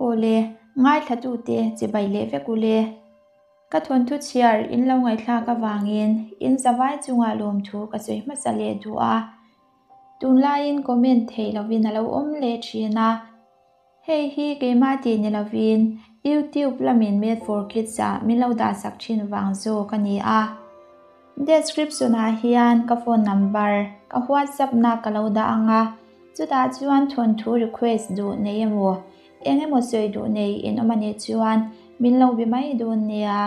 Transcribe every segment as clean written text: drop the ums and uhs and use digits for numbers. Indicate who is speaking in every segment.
Speaker 1: Awle, ngaithlatute chibai leh vek ule. Ka thawnthu chhiar in lo ngaihthlak avangin in zavai chungah lawmthu ka sawi hmasa leh duh a. Tunlaiin comment theih lovin a lo awm leh thin a. Hei hi keimah tih ni lovin YouTube lamin Made for Kids ah min lo dahsak thin vang zawk a ni a. Description ah hian ka phone number, ka WhatsApp na ka lo dah ang a, chutah chuan thawnthu request duh nei emaw, eng emaw sawi duh nei in awm a nih chuan min lo be mai dawn nia.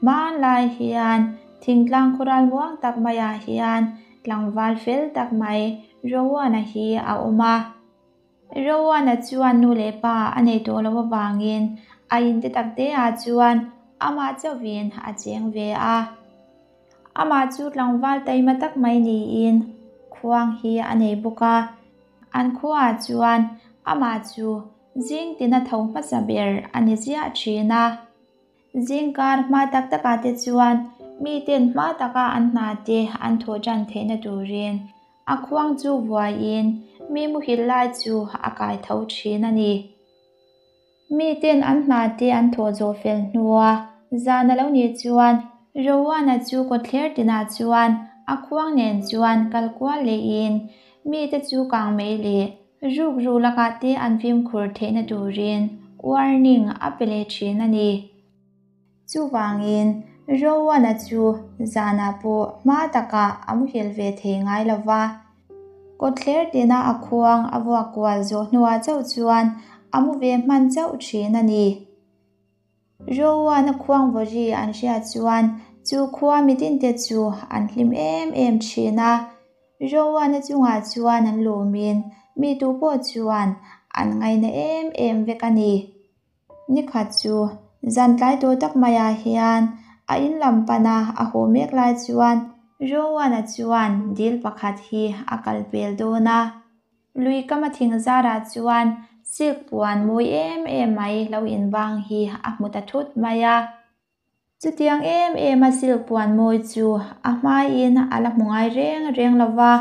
Speaker 1: Hmanlai hian thingtlang khawral muang tak maiah hian tlangval fel tak mai Rowana hi a awm a. Rowana chuan nu leh pa a nei tawh loh avangin a inte tak te ah chuan amah chauhin a cheng ve a. Amah chu tlangval taima tak mai niin khuang hi a nei bawk a. An khuaah chuan amah chu zing tina tho hmasa ber a ni ziah thin a. Zingkar hma tak takah te chuan miten hma taka an hna te an thawh tan theihna turin a khuang chu vuaiin mi muhil lai chu a kai tho thin a ni. Miten an hna te an thawh zawh fel hnua zan a lo nih chuan Rowana chu kawtthler tinah chuan a khuang nen chuan kal kual lehin mite chu kang mai leh Rukru lakah te an fimkhur theihna turin warning a pe leh thin a ni. Chuvangin, Rowana chu zanah pawh hma takah a muhil ve thei ngai lo va. Kawtthler tina a khuang a vuak kual zawh hnuah chauh chuan a mu ve hman chauh thin a ni. Rowana khuang vawri an hriat chuan chu khua mitinte chu an hlim em em thin a. Rowana chungah chuan an lawmin mi tu pawh chuan an ngaina em em vek a ni. Nikhat chu zan tlai tawh tak maiah hian a in lam pana a haw mek lai chuan Rowana chuan dil pakhat hi a kal pel dawn a. Lui kama thing zarah chuan silk puan mawi em em mai lo inbang hi a hmu ta thut mai a. Chutiang em em a silk puan mawi chu a hmaiin a la hmu ngai reng reng lo va,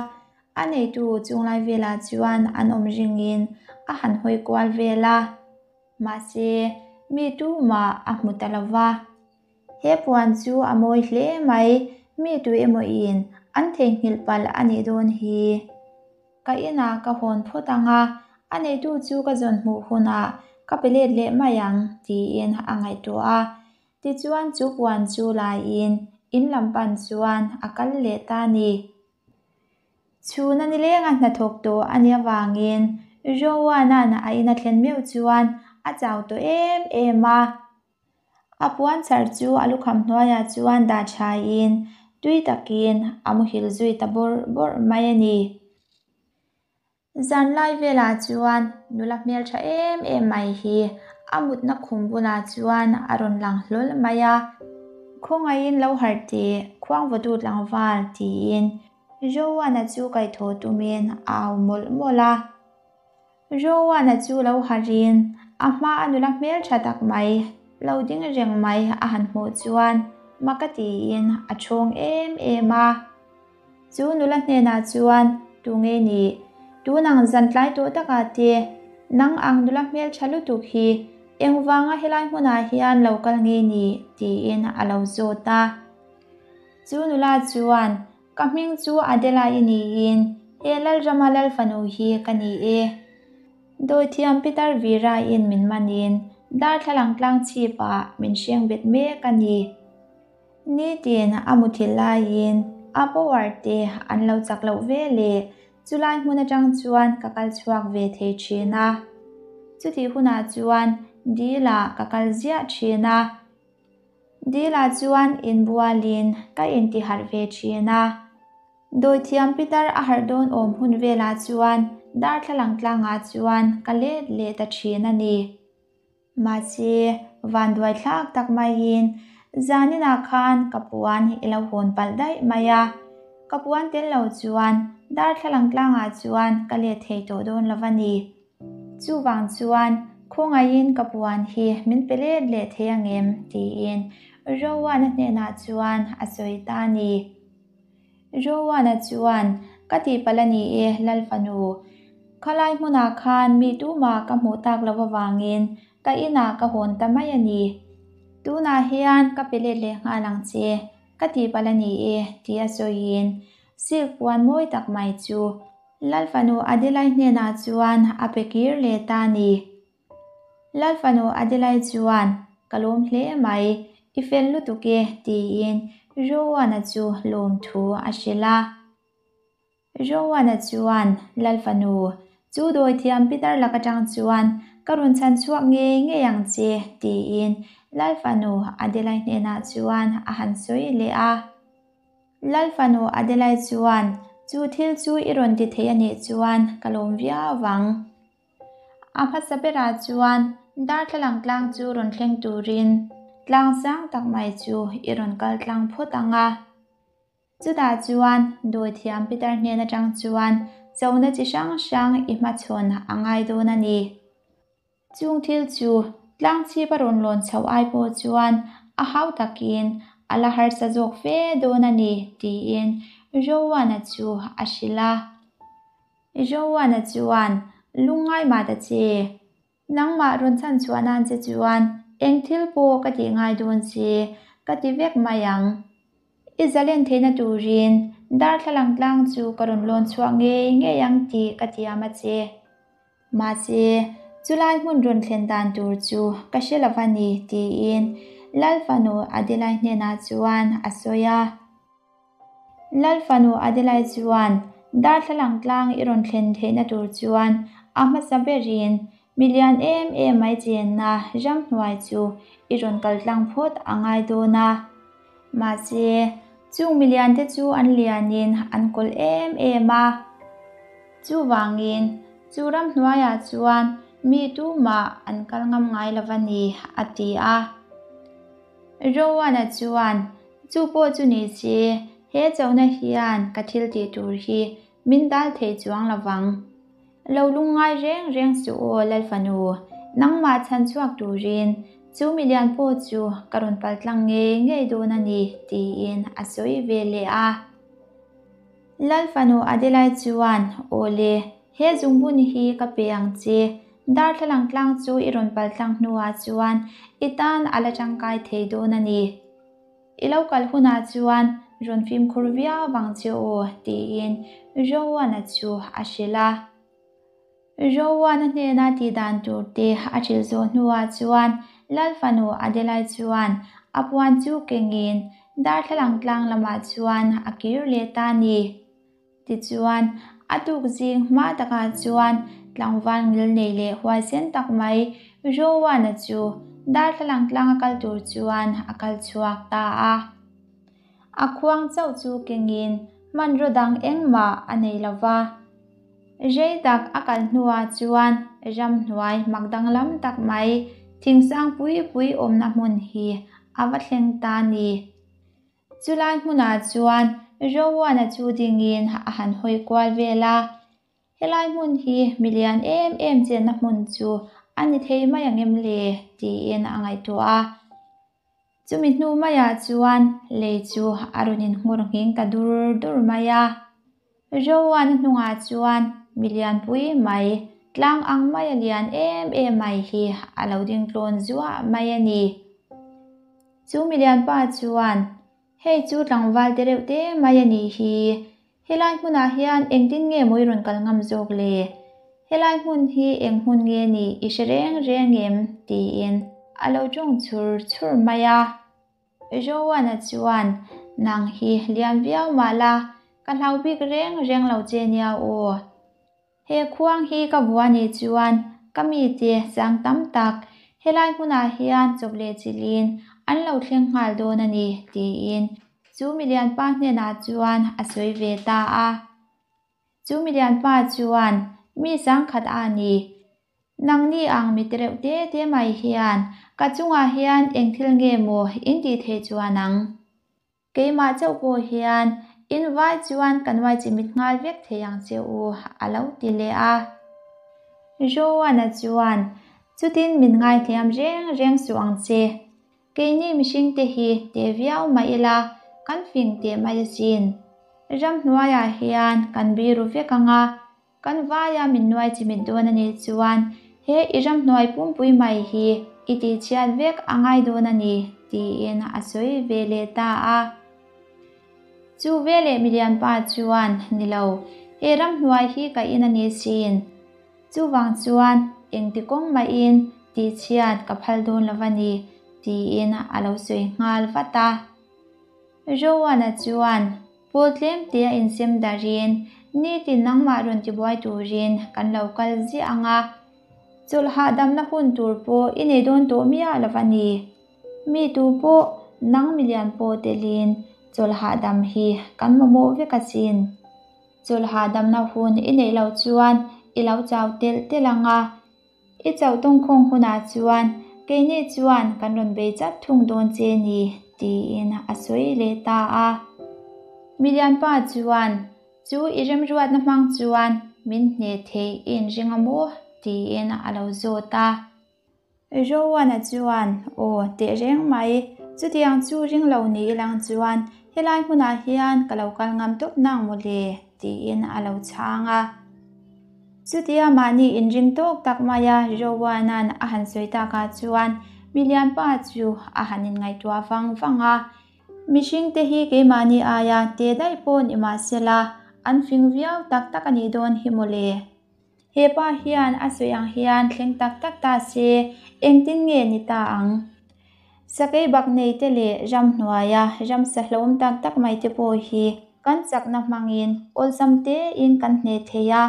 Speaker 1: a neitu chunglai velah chuan an awm ringin a han hawi kual vel a. Mahse, mi tumah a hmu ta lo va. He puan chu a mawi hle mai, mi tu emaw in an theihnghilh palh a nih dawn hi. Ka inah ka hawn phawt ang a, a neitu chu ka zawn hmuh hunah ka pe let leh mai ang tiin a ngaihtuah a. Tichuan chu puan chu laiin in lam pan chuan a kal leh ta a ni. Chhun a nilenga hnathawk tawh a nih avangin Joanna-a'n a in a thlen meuh chuan a chau tawh em em a. A puan char chu a lukham hnuaiah chuan dah thain tui takin a muhil zui ta bawrh bawrh mai a ni. Zanlai velah chuan nula hmeltha em em mai hi a mutna khum bulah chuan a rawn lang hlawl mai a. Khawngaihin lo harh teh, khuangvawtu tlangval tiin Joanna chu kaihthawh tumin a au mawlh mawlh a. Rowana chu lo harin a hma a nula hmeltha tak mai lo ding reng mai a han hmuh chuan mak a tiin a chhawng em em a. Chu nula hnenah chuan tunge nih? Tun ang zan tlai tawh takah te nang ang nula hmeltha lutuk hi engvanga helai hmunah hian lo kal nge nih? tiin a lo zawt a. Chu nula chuan Ka hming chu Adela i niin he Lalrama Lalfanu hi ka ni e. Dawithiam Peter Vira-in min manin darthlalang tlang chhipah min hreng bet mek a ni. Nitin a muthilh laiin a power te an lo chak loh ve leh chulai hmun atang chuan ka kal chhuak ve thei thin a. Chutih hunah chuan dil-ah ka kal ziah thin a. Dila chuan inbualin ka intiharh ve thin a. Dawithiam pitar a harh dawn awm hun velah chuan darthlalang tlangah chuan ka let leh ta thin a ni. Mahse, vanduai thlak tak maiin zaninah khan ka puan i lo hawn palh daih mai a. Ka puan tel lo chuan darthlalang tlangah chuan ka let thei tawh dawn lo a ni. Chuvang chuan khawngaihin ka puan hi min pe let leh thei ang em? tiin Rowana hnenah chuan a sawi ta a ni. Rowana chuan, Ka tihpalh a ni e, Lalfanu. Khalai hmunah khan mi tumah ka hmuh tak loh avangin ka inah ka hawn ta mai a ni. Tunah hian ka pe let leh nghal ang che, ka tih palh a ni e, tia sawiin silk puan mawi tak mai chu Lalfanu Adelai hnenah chuan a pe kir leh ta a ni. Lalfanu Adelai chuan, Ka lawm hle mai, i fel lutuk e, tiin Rowan-a chu lawmthu a hrilh a. Rowan-a chuan, Lalfanu, chu dawithiam pitar lak atang chuan ka rawn chhan chhuak ngei ngei ang che, tiin Lalfanu Adelai hnenah chuan a han sawi leh a. Lalfanu Adelai chuan, Chu thil chu i rawn ti thei a nih chuan ka lawm viau vang. A hmasa berah chuan darthlalang tlang chu rawn thleng turin tlang sang tak mai chu i rawn kal tlang phawt ang a. Chutah chuan dawithiam Peter hnen atang chuan chona chi hrang hrang i hmachhawn a ngai dawn a ni. Chung thil chu tlang chhip a rawn lawn chhoh ai pawh chuan a hau takin a la harsa zawk fe dawn a ni tiin Rowan-a chu a hrilh a. Joana chuan, Lungngai mah ta che. Nangmah rawn chhan chhuah nan che chuan eng thil pawh ka tih ngai dawn che, ka ti vek mai ang. I zalen theihna turin darthlalang tlang chu ka rawn lawn chhuah ngei ngei ang tih ka tiam a che. Mahse, chulai hmun rawn thlen dan tur chu ka hre lo va ni, tiin Lalfanu Adelai hnenah chuan a sawi a. Lalfanu Adelai chuan darthlalang tlang i rawn thlen theihna tur chuan a hmasa berin mi lian em em mai chenna ramhnuai chu i rawn kal tlang phawt a ngai dawn a. Mahse, chung mi liante chu an lianin an kawlh em em a. Chuvangin, chu ramhnuaiah chuan mi tumah an kal ngam ngai lo va ni, a ti a. Rowan-a chuan, Chu pawh chu ni se, he chona hian ka thil tih tur hi min dal thei chuang lo vang. Lo lungngai reng reng suh aw Lalfanu, nangmah chhan chhuak turin chu milian pawh chu ka rawn paltlang ngei ngei dawn a ni, tiin a sawi ve leh a. Lalfanu Adelai chuan, Aw le, he zungbun hi ka pe ang che. Darthlalang tlang chu i rawn pal tlang hnuah chuan i tan a la tangkai thei dawn a ni. I lo kal hunah chuan rawn fimkhur viau vang che aw, tiin Rowan-a chu a hrilh a. Rowan-a hnena tih dan tur te a hrilh zawh hnuah chuan Lalfanu Adelai chuan a puan chu kengin darthlalang tlang lamah chuan a kir leh ta a ni. Tichuan, a tuk zing hma takah chuan tlangval ngilnei leh huaisen tak mai Rowan-a chu darthlalang tlanga kal tur chuan a kal chhuak ta a. A khuang chauh chu kengin hmanraw dang engmah a nei lo va. Rei tak a kal hnuah chuan ramhnuai mak danglam tak mai thingsang pui pui awmna hmun hi a va thleng ta a ni. Chulai hmunah chuan Rowan-a chu dingin a han hawi kual vel a, Helai hmun hi milian em em chenna hmun chu a ni thei mai ang em le? tiin a ngaihtuah a. Chumi hnu maiah chuan lei chu a rawn inhmur nghing ta dur dur mai a. Rowan hnungah chuan milian pui mai, tlang ang maia lian em em mai hi a lo ding tlawn zuah mai a ni. Chu milian pa chuan, Hei chu tlangval te reuh te mai a nih hi, Helai hmunah hian engtin nge maw i rawn kal ngam zawk le? Helai hmun hi eng hmun nge ni i hre reng reng em? tiin a lo tawng chhur chhur mai a. Joanna chuan, Nang hi lian viau mah la, ka hlau bik reng reng lo che nia aw. He khuang hi ka vua nih chuan ka mite chang tam tak helai hmunah hian chawp leh chilhin an lo thleng nghal dawn a ni, tiin chu milian pa hnenah chuan a sawi ve ta a. Chu milian pa chuan, Mi sangkhat a ni. Nangni ang mi tereuh te te mai hian ka chungah hian eng thil nge maw in tih theih chuan ang? Keimah chauh pawh hian in vai chuan kan uai chimit nghal vek thei ang che u, a lo ti leh a. Joanna chuan, Chutin min ngaihliam reng reng suh ang che. Keini mihringte hi teh viau mah ila, kan fing teh mai asin. Ramhnuaiah hian kan biru vek ang a. Kan vaia min nuai chimit dawn a nih chuan he i ramhnuai pumpui mai hi i tihchhiat vek a ngai dawn a ni, tiin a sawi ve leh ta a. Chu veleh milianpa chuan, Ni lo, he ramhnuai hi ka in a ni sin. Chuvang chuan engti kawng mahin tihchhiat ka phal dawn lo a ni, tiin a lo sawi nghal vat a. Rowana chuan, Pawl tlem te a insem darhin nitin nangmah rawn tibuai turin kan lo kal ziah ang a, chawlh hahdamna hun tur pawh i nei dawn tawh miah lo a ni. Mi tu pawh nang milian pawh telin chawlh hahdam hi kan mamawh vek asin. Chawlh hahdamna hun i neih loh chuan i lo chau telh telh ang a, I chauh tawngkhawng hunah chuan keini chuan kan rawn bei chat thung dawn che ni, tiin a sawi leh ta a. Milianpa chuan, Chu i remruatna hmang chuan min hneh theih i inring a maw? tiin a lo zawt a. Rowana chuan, Aw, tehreng mai, chutiang chu ring lo ni ilang chuan helai hmunah hian ka lo kal ngam tawp nang maw le? tiin a lo chhang a. Chutia mahni inring tawk tak maia Rowan-a'n a han sawi takah chuan milianpa chu a han inngaihtuah vang vang a. Mihringte hi keimahni aia te daih pawh ni mah sela, an fing viau tak tak a nih dawn hi maw le. He pa hian a sawi ang hian thleng tak tak ta se, engtin nge ni ta ang? Sakei bak nei te leh ramhnuaia ramsa hlawm tak tak mai te pawh hi kan chakna hmangin awlsam tein kan hneh thei a.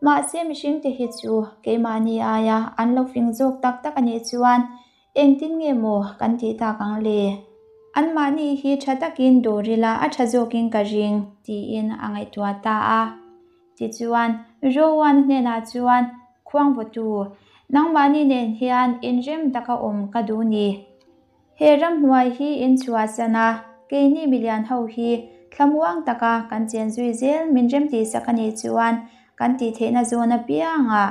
Speaker 1: Mahse mihring te hi chu keimahni aia an lo fing zawk tak tak a nih chuan engtin nge maw kan tih tak ang le? Anmahni hi tha takin dawr ila a tha zawkin ka ring tiin a ngaihtuah ta a. Tichuan, Rowan hnenah chuan, Khuangvawtu, nangmahni nen hian inrem taka awm ka duh ni. He ramhnuai hi in chhuahsan a, keini milian ho hi thlamuang taka kan chen zui zel min remtihsak a nih chuan kan tihtheihna zawn apiangah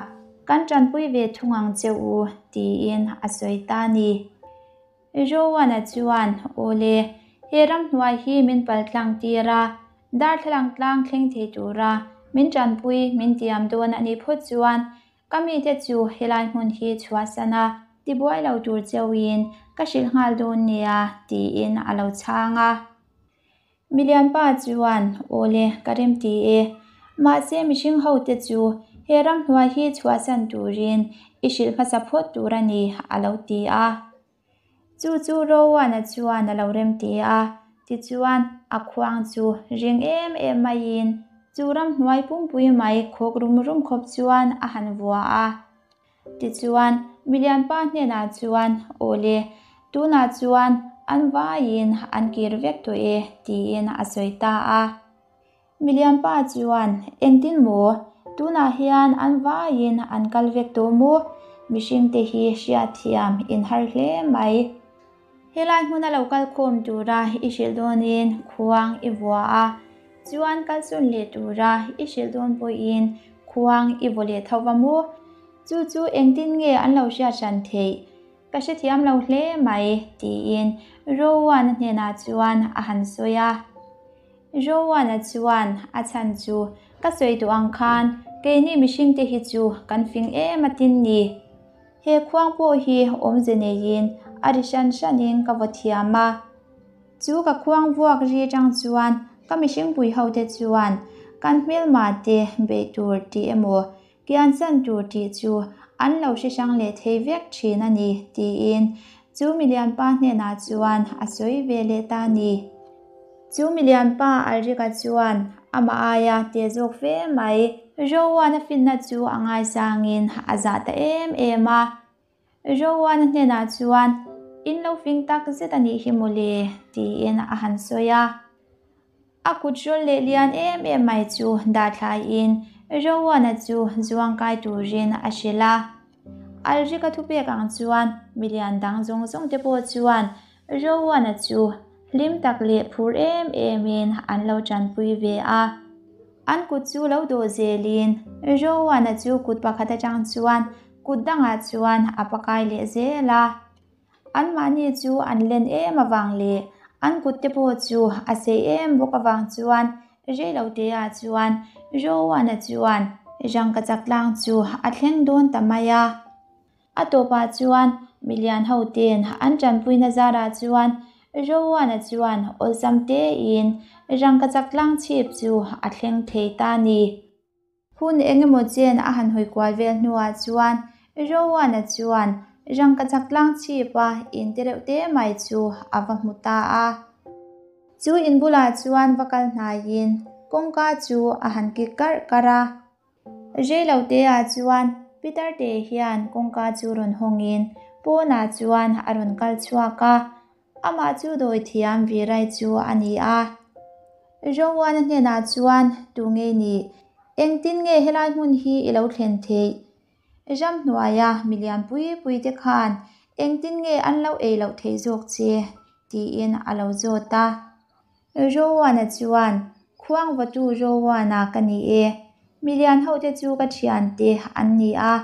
Speaker 1: kan tanpui ve thung ang che u, tiin a sawi ta a ni. Rowan-a chuan, Awle, he ramhnuai hi min paltlang tir a, darthlalang tlang thleng thei tura min tanpui min tiam dawn a nih phawt chuan ka mite chu helai hmun hi chhuahsan a tibuai lo tur cheuhin ka hrilh nghal dawn nia, tiin a lo chhang a. Milianpa chuan, Awle, ka remti e. Mahse mihring hote chu he ramhnuai hi chhuahsan turin i hrilh hmasa phawt tur a ni, a lo ti a. Chu chu Rowan-a chuan a lo remti a, tichuan a khuang chu ring em em maiin chu ramhnuai pumpui mai khawk rum rum khawp chuan a han vua a. Tichuan, milianpa hnenah chuan, Awle, tunah chuan an vaiin an kir vek tawh e, tiin a sawi ta a. Milianpa chuan, Engtin maw? Tunah hian an vaiin an kal vek tawh maw? Mihringte hi hriatthiam in har hle mai. Helai hmuna lo kal khawm tura i hrilh dawnin khuang i vua a, chuan kalsawn leh tura i hrilh dawn pawhin khuang i vaw leh tho va maw? Chu chu engtin nge an lo hriat hran theih? Ka hrethiam lo hle mai, tiin Rowan-a hnenah chuan a han sawi a. Rowan-a chuan a chhan chu ka sawi duh ang khan keini mihringte hi chu kan fing em a tin ni. He khuang pawh hi awmze neiin a ri hran hranin ka vaw thiam a. Chu ka khuang vuak ri atang chuan ka mihringpui hote chuan kan hmelma te beih tur tih emaw kiansan tur tih chu an lo hre hrang leh thei vek thin a ni tiin chu milianpa hnenah chuan a sawi ve leh ta a ni. Chu milianpa Alrika chuan amah aia teh zawk fe mai. Rowan-a finna chu a ngaisangin a zah ta em em a. Rowan-a hnenah chuan, In lo fing tak zet a nih hi mawle, tiin a han sawi a. A kut rawl leh lian em em mai chu dah thlaiin Rowan-a chu zuang kai turin a hrilh a. Alrika thupek ang chuan milian dang zawng zawng te pawh chuan Rowan-a chu hlim tak leh phur em emin an lo tanpui ve a. An kut chu lo dawh zelin Rowan-a chu kut pakhat atang chuan kut dangah chuan a pakai leh zel a. Anmahni chu an len em avang leh an kut te pawh chu a sei em bawk avang chuan rei lo te ah chuan Rowan-a chuan. Rangkachak tlang chu a thleng dawn ta mai a. A tawpah chuan milian hoten an tanpuina zarah chuan Rowana chuan awlsam tein rangkachak tlang chhip chu a thleng thei ta a ni. Hun eng emaw chen a han hawi kual vel hnuah chuan Rowana chuan rangkachak tlang chhipa in te reuh te mai chu a va hmu ta a. Chu in bulah chuan va kal hnaiin kawngka chu a han kik karh karh a. Reilo teah chuan Peter te hian kawngka chu rawn hawngin pawnah chuan a rawn kal chhuak a, amah chu dawithiam Virai chu a ni a. Rowana hnenah chuan, Tunge nih? Engtin nge helai hmun hi i lo thlen theih? Ramhnuaia milian pui pui te khan engtin nge an lo ei loh theih zawk che? tiin a lo zawt a. Rowana chuan, Khuangvatu Rowana ka ni e. Milian hote chu ka thiante an ni a,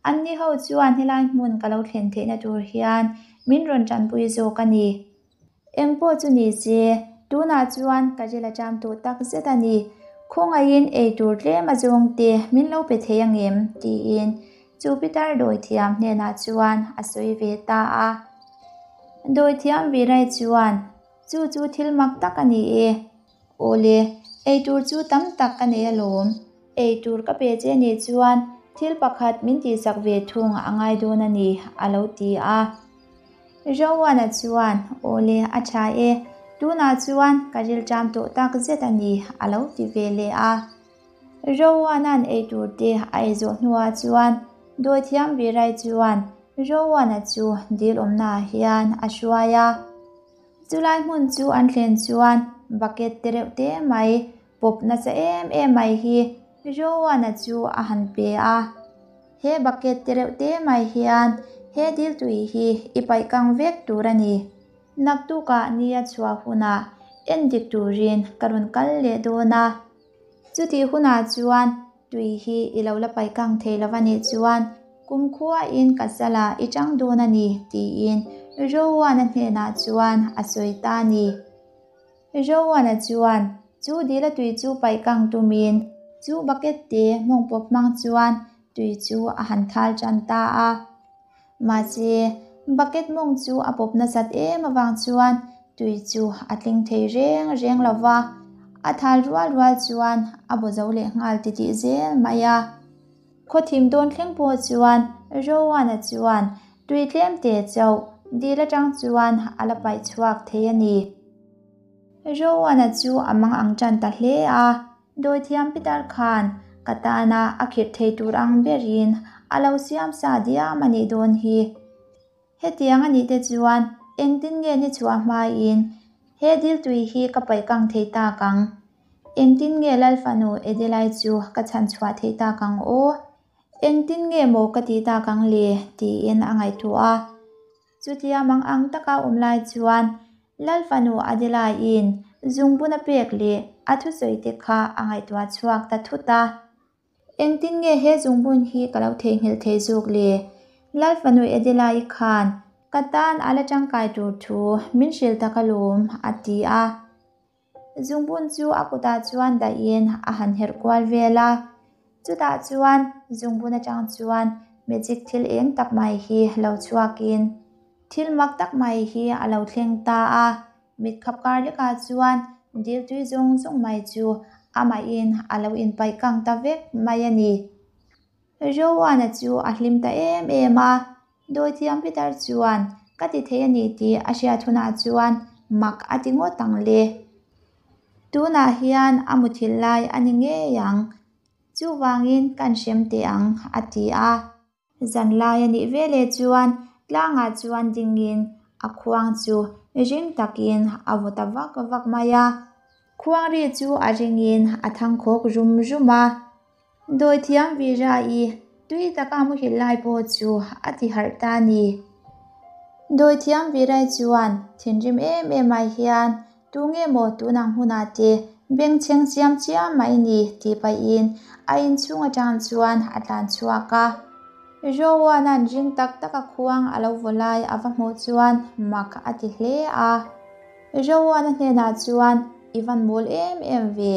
Speaker 1: anni ho chuan helai hmun ka lo thlen theihna tur hian min rawn tanpui zawk a ni. Engpawh chu ni se, tunah chuan ka ril a ṭam tawh tak zet a ni. Khawngaihin ei tur tlem a zawng te min lo pe thei angem? tiin chu pitar dawithiam hnenah chuan a sawi ve ta a. Dawithiam Virai chuan, Chu chu thil mak tak a ni e. Awle, ei tur chu tam tak ka nei alawm. Ei tur ka pe che nih chuan thil pakhat min tihsak ve thung a ngai dawn a ni, a lo ti a. Rowana chuan, Awle, a tha e. Tunah chuan ka rilṭam tawh tak zet a ni, a lo ti ve leh a. Rowana'n ei tur te a ei zawh hnuah chuan Dawithiam Virai chuan Rowana chu dil awmnaah hian a hruai a. Chulai hmun chu an thlen chuan bucket te reuh te mai pawp nasa em em mai hi Rowana chu a han pe a. He bucket te reuh te mai hian he dil tui hi i paih kang vek tur a ni. Naktukah nia chhuah hunah endik turin ka rawn kal leh dawn a. Chutih hunah chuan tui hi i lo la paih kang thei lo a nih chuan kumkhuain ka salah i chang dawn a ni tiin Rowana hnenah chuan a sawi ta a ni. Rowana chuan chu dila tui chu paih kang tumin chu bucket te mawng pawp hmang chuan tui chu a han thal tan ta a. Mahse, bucket mawng chu a pawp nasat em avang chuan tui chu a tling thei reng reng lo va, a thal rual rual chuan a baw zo leh nghal titih zel mai a. Khawthim dawn thleng pawh chuan Rowana chuan tui tlem te chauh dil atang chuan a la paih chhuak thei a ni. Rowana chu a mang ang tan ta hle a. Dawithiam Peter khan ka tana a khirh thei tur ang berin a lo siam sa diam a nih dawn hi. Hetiang a nih te chuan engtin nge ni chhuah hmain he dil tui hi ka paih kang thei tak ang? Engtin nge Lalfanu Edelai chu ka chhan chhuah thei tak ang aw? Engtin nge maw ka tih tak ang le? tiin a ngaihtuah a. Chutia mang ang taka awm lai chuan Lalfanu Adelaiin zungbun a pek leh a thusawi te kha a ngaihtuah chhuak ta thut a. Engtin nge he zungbun hi ka lo theihnghilh thei zawk le? Lalfanu Adelai khan ka tan a la tangkai tur thu min hrilh tak alawm, a ti a. Zungbun chu a kutah chuan dahin a han herh kual vel a, chutah chuan zungbun atang chuan magic thil eng tak mai hi lo chhuakin thil mak tak mai hi a lo thleng ta a, mit khap kar lekah chuan dil tui zawng zawng mai chu amahin a lo inpaih kang ta vek mai a ni. Rowana chu a hlim ta em em a, Dawithiam Peter chuan ka ti thei a ni tih a hriat hunah chuan mak a ti ngawt ang le. Tunah hian a muthilh lai a ni ngei ang, chuvangin kan hrem teh ang a ti a. Zanlai a nih veleh chuan tlangah chuan dingin a khuang chu ring takin a vaw ta vak vak mai a. Khuang ri chu a ringin a thangkhawk rum rum a. Dawithiam Vira-i tui taka muhil lai pawh chu a ti harh ta a ni. Dawithiam Vira-i chuan thinrim em em ai hian tunge maw tunang hunah te bengchheng chiam chiam mai ni tih pahin a inchhung atang chuan a tlan chhuak a. Rowan-a'n ring tak taka khuang a lo vaw lai a va hmuh chuan mak a ti hle a. Rowan-a hnenah chuan i van mawl em em ve.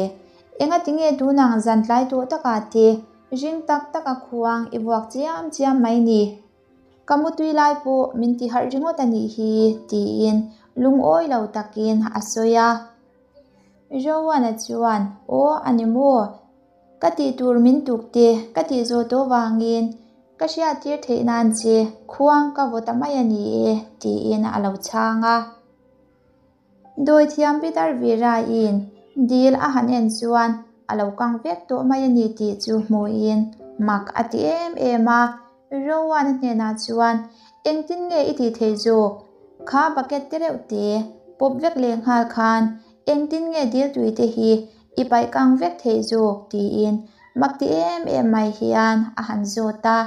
Speaker 1: Enga tinge tunang zan tlai tawh takah te Ring tak taka khuang i vuak chiam chiam mai ni. Ka mutui lai pawh min ti harh ringawt a nih hi, tiin lungawi lo takin a sawi a. Rowan-a chuan, Aw, a ni maw? Ka tih tur min tuk te ka tih zawh tawh vangin ka hriattir theih nan che khuang ka vaw ta mai a ni e, tiin a lo chhang a. Dawithiam Peter Vira-in dil a han en chuan a lo kang vek tawh mai a ni tih chu hmuhin mak a ti em em a. Rowan-a hnenah chuan, Engtin nge i tih theih zawk? Kha bucket te reuh te pawp vek leh nghal khan engtin nge dil tui te hi i paih kang vek theih zawk? tiin mak ti em em mai hian a han zawt a.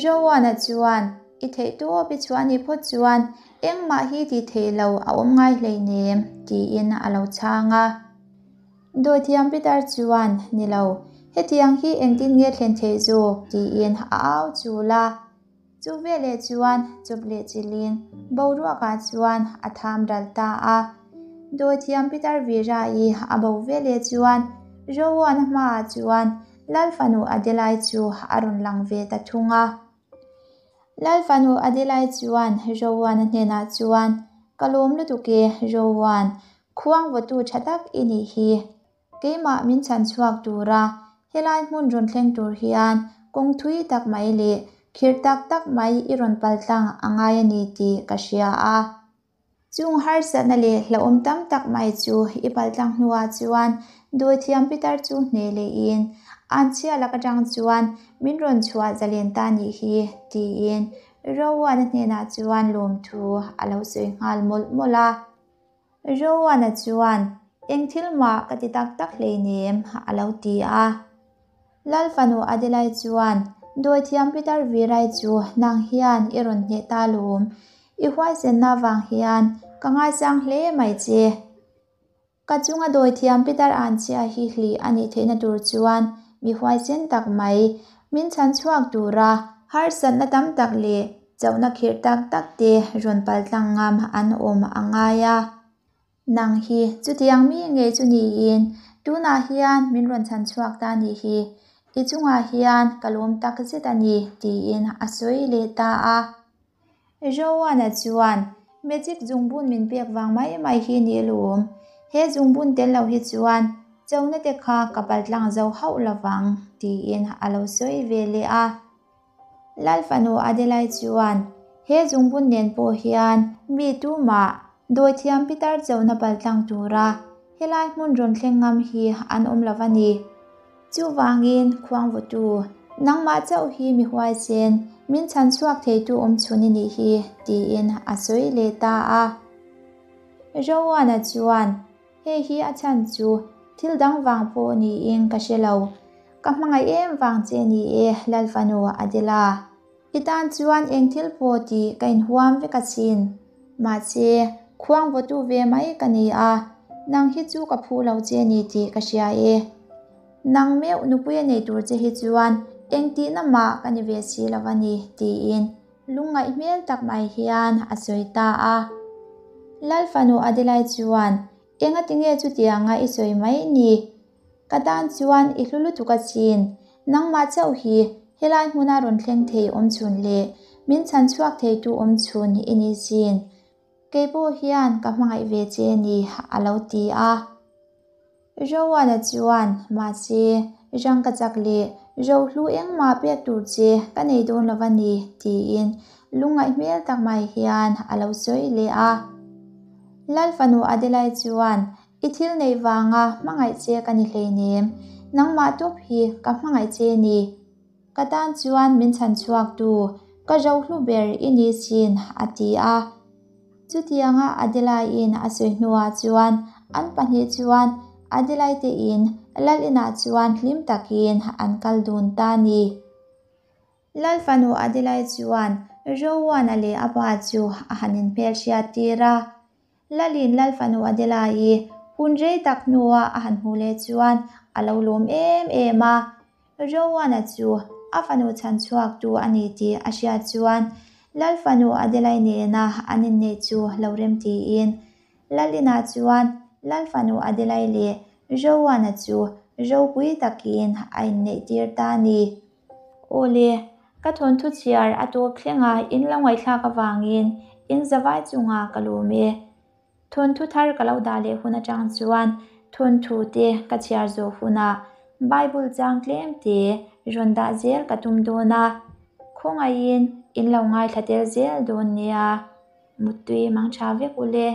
Speaker 1: Rowan-a chuan, I theih tawp i chhuah nih phawt chuan engmah hi tih theih lo a awm ngai hleinem, tiin a lo chhang a. Dawithiam Peter chuan, Ni lo, hetiang hi engtin nge thlen theih zawk? tiin a au chul a. Chu veleh chuan chawp leh chilhin boruakah chuan a tham ral ta a. Dawithiam Peter Vira-i a bo veleh chuan Rowan-a hmaah chuan Lal fanu Adelai chu a rawn lang ve ta thung a. Lal fanu Adelai chuan Rowan-a hnenah chuan, Ka lawm lutuk e, Rowan, khuang vawtu tha tak i nih hi. Keimah min chhan chhuak tura helai hmun rawn thleng tur hian kawng thui tak mai leh khirh tak tak mai i rawn paltlang a ngai a ni tih ka hria a. Chung harsatna leh hlauhawm tam tak mai chu i paltlang hnuah chuan dawithiam Peter chu hneh lehin an chhia lak atang chuan min rawn chhuah zalen ta nih hi tiin Rowan-a hnenah chuan lawmthu a lo sawi nghal mawlh mawlh a. Rowan-a chuan, Eng thil mah ka ti tak tak hleinem, a lo ti a. Lal fanu Adelai chuan, Dawithiam Peter Virai chu nang hian i rawn hneh ta lawm. I huaisenna vang hian ka ngaisang hle mai che. Ka chunga dawithiam Peter Anchia hi hlih a nih theihna tur chuan mi huaisen tak mai min chhan chhuak tura harsatna tam tak leh chauhna khirh tak tak te rawn paltlang ngam an awm a ngai a. Nang hi chutiang mi ngei chu niin tunah hian min rawn chhan chhuak ta nih hi, i chungah hian ka lawm tak zet a ni, tiin a sawi leh ta a. Rowan-a chuan, Magic zungbun min pek vang mai mai hi ni lawm, he zungbun tel lo hi chuan chona te kha ka paltlang zo hauh lovang, tiin a lo sawi ve leh a. Lal fanu Adelai chuan, He zungbun nen pawh hian mi tumah dawithiam pitar chona paltlang tura helai hmun rawn thleng ngam hi an awm lo a ni. Chuvangin, khuangvutu, nangmah chauh hi mi huaisen, min chhan chhuak theitu awm chhun i nih hi, tiin a sawi leh ta a. Rowan-a chuan, Hei hi a chhan chu thil dang vang pawh niin ka hre lo. Ka hmangaih em vang che ni e, Lal fanu Adela. I tan chuan eng thil pawh tih ka inhuam vek asin. Mahse, khuang vawtu ve mai ka ni a, nang hi chu ka phu lo che ni tih ka hria e. Nang meuh nupui a nei tur che hi chuan eng tihna mah ka ni ve si lo a ni, tiin lungngaih hmel tak mai hian a sawi ta a. Lal fanu Adelai chuan, Engatinge chutianga i sawi mai ni? Ka tan chuan i hlu lutuk asin, nangmah chauh hi helai hmuna rawn thleng thei awm chhun leh min chhan chhuak theitu awm chhun i ni sin. Kei pawh hian ka hmangaih ve che a ni, a lo ti a. Rowan-a chuan, Mahse, rang ka chak leh rohlu engmah pek tur che ka nei dawn lo a ni, tiin lungngaih hmel tak mai hian a lo sawi leh a. Lal fanu Adelai chuan, I thil neih vanga hmangaih che ka ni hleinem, nangmah tawp hi ka hmangaih che ni. Ka tan chuan min chhan chhuaktu, ka rohlu ber i ni sin, a ti a. Chutianga Adelaiin a sawi hnuah chuan an pahnih chuan Adelai te in Lal inah chuan hlim takin an kal dun ta ni. Lal fanu Adelai chuan Rowan-a leh a pa chu a han inhmelhriat tir a. Lalin Lal fanu Adelai hun rei tak hnua a han hmuh leh chuan a lo lawm em em a. Rowan-a chu a fanu chhan chhuaktu a ni tih a hriat chuan Lal fanu Adelai nena an inneih chu lo rem tiin Lalinah chuan Lal fanu Adelai leh Rowan-a chu Ropui takin a inneihtir ta a ni. Aw le, ka thawnthu chhiar a tawp thlenga in lo ngaihthlak avangin in zavai chunga ka lawm e. Thawnthu thar ka lo dah leh hun atang chuan thawnthu te ka chhiar zawh hunah Bible chang tlem te rawn dah zel ka tum dawn a, khawngaihin in lo ngaithla tel zel dawn nia. Muttui mang tha vek u le.